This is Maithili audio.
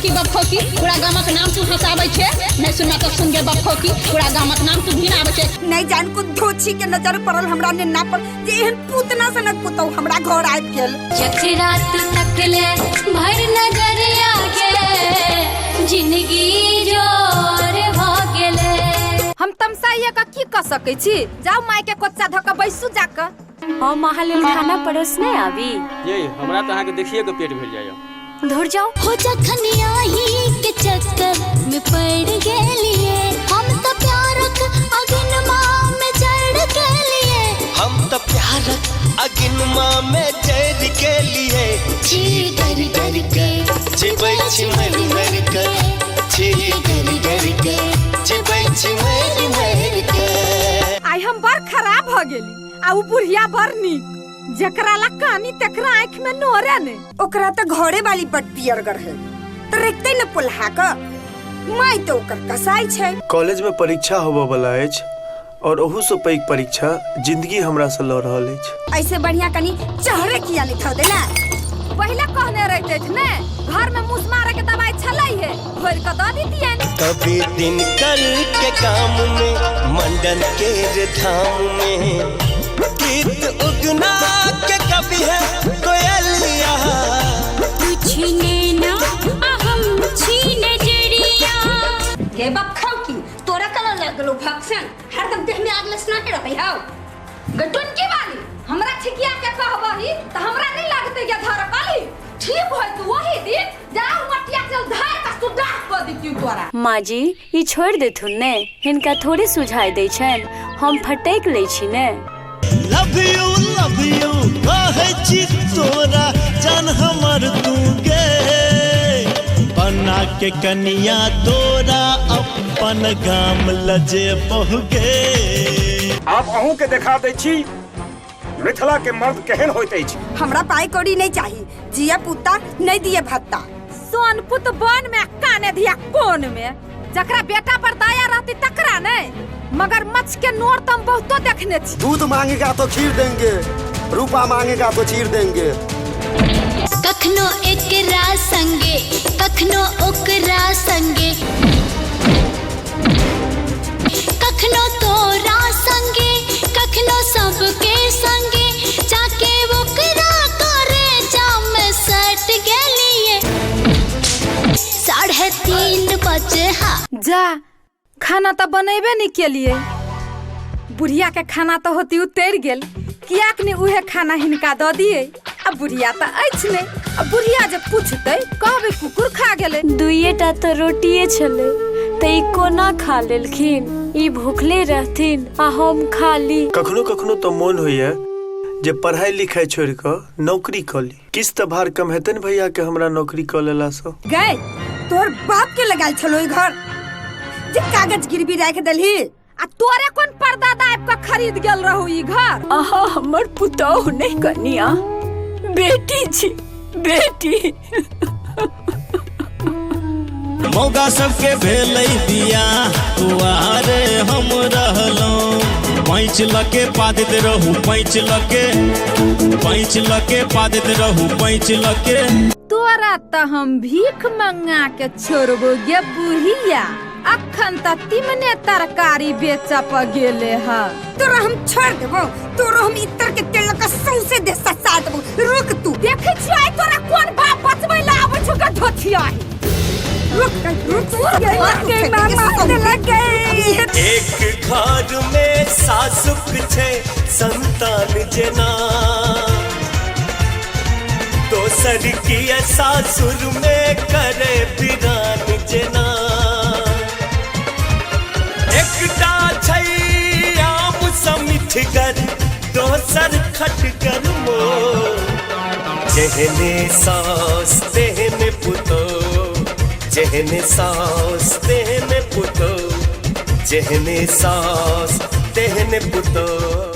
बपखौकी बपखौकी, पूरा गामक नाम तू हंसाबै छे। नहीं सुनना तो सुन गे बपखौकी, पूरा गामक नाम तू घिनाबै छे। नहीं जान को धोछी के नजर पड़ल हमरा नेना पर जे एहन पूतना सनक पुतौ हमरा घर आबि गेल। जखरा तू तकले भर नजरिया के जिंदगी जोर भ गेले। हम तमसाइया का की क सकै छी? जाओ माय के कोच्चा धक बैसू जाक। हम अहाँ लेल खाना परोसने आबी। ये हमरा तऽ अहाँके देखिए के पेट भरि जाइए। धुर जाओ। हो जखन आही के चक्कर में पड़ गेलिए, हम तो प्यारक अगनमा में जड़ गेलिए। हम तो प्यारक अगिनमा में जड़ गेलिए। छी डर डर के जिबै छी मरि मरि के, छी डर डर के जिबै छी मरि मरि के। आइ हम बड़ खराब भ गेली आ उ बुढ़िया बड़ नीक, जकरा ला कानी तकरा आँख में नोरे ने। ओकरा तो घरे वाली बड़ पियरगर है त रखते न पोल्हा क, माय तो ओकर कसाई छै। कॉलेज में परीक्षा होबऽ वाला अछि और ओहू से पैघ परीक्षा जिंदगी हमरा से लऽ रहल अछि। ऐसे बढ़िया कनी चेहरे किया नहीं धऽ देला। पहले कहने रहते ने घर में मूस मारे के दवाई छलै है, घोर के दऽ दितियन। कभी दिन कर के काम में मंडन के धाम में गीत उगना के कभी है कोयलिया। तू छीने ना हम छीने जड़िया। गे बपखौकी तोरा कला लगलो भक्सन, हरदम देह में आग लसना के रहै हौ। गटुन की वाली हमरा छिकिया के कहबही त हमरा नहीं लागते के धर कली ठीक होय तू वही दिन जाओ मटिया चल धार का सुडाह क दितियौ तोरा। माँ जी ई छोड़ देथुन ने, हिनका थोड़े सुझाई दै छनि, हम फटैक लै छी ने। लव यू कहै छी तोरा जान हमर तू गे, बना के कनिया तोरा अपन गाम लजे बहुगे। आब अहूँ के देखा दै छी मिथिला के मर्द केहन होइत अछि। हमरा पाई कौड़ी नहीं चाही, जिया पुता नहीं दिए भत्ता। सोनपुत वन में काने धिया कोन में, जकरा बेटा पर दया रहती तकरा नहीं, मगर मच्छ के नोर तम बहुतो देखने छी। दूध मांगेगा तो खीर देंगे, रूपा मांगेगा तो चीर देंगे। कखनो एकरा संगे कखनो ओकरा संगे, कखनो तोरा संगे कखनो सबके संगे, जाके ओकरा करे जाम सट गेलिए। 3:30 बजे। हाँ जा खाना तो बनेबे नहीं केलिए, बुढ़िया के खाना तो होती उतर गेल, कियाक ने उहे खाना हिनका दऽ दिए। अब बुढ़िया तो अछि नहीं, अब बुढ़िया जे पूछते कहबे कुकुर खा गेले। दुइएटा तो रोटिए छलै त ई कोना खा लेलखिन, ई भूखले रहथिन आ हम खा ली। कखनो कखनो तो मोन होइए जे पढ़ाई लिखाई छोड़ कऽ नौकरी कऽ ली, किछु तऽ भार कम हेतै ने भैया के हमरा नौकरी कऽ लेलासँ। गए तोहर बाप के लगाल छलो ई घर जे कागज गिरवी राख देलही, आ तोरे कोन परदादा आबि कऽ खरीद गेल रहू ई घर। अहाँ हमर पुतोहु नहीं कनिया, बेटी छी बेटी। मौगा सबके भेलै बियाह कुआरे हम रहलौं, पैंच लके पादैत रहू पैंच लके, पैंच लके पादैत रहू पैंच लके। तोरा त हम भीख मंगा के छोड़बो गे बुढ़िया, अखन त तिमने तरकारी बेचऽ पर गेले ह। तोरा हम छोड़ देबो, तोरा हम इतर के तेल लगा सौंसे देह ससा देबो, रुक तू। देखै छियै आइ तोरा कोन बाप बचबै ला आबै छौ गे धोथिया। रुक रुक रुक मामा लग गए। एक घर में सासुक छै संतान जेना, दोसर किया सासुर में करे बिरान जेना। एकटा छै आम सँ मिठगर दोसर खटगर मोर, जेहने सास तेहने पुतोह, जेहने सास तेहने पुतोह, जेहने सास तेहने पुतोह।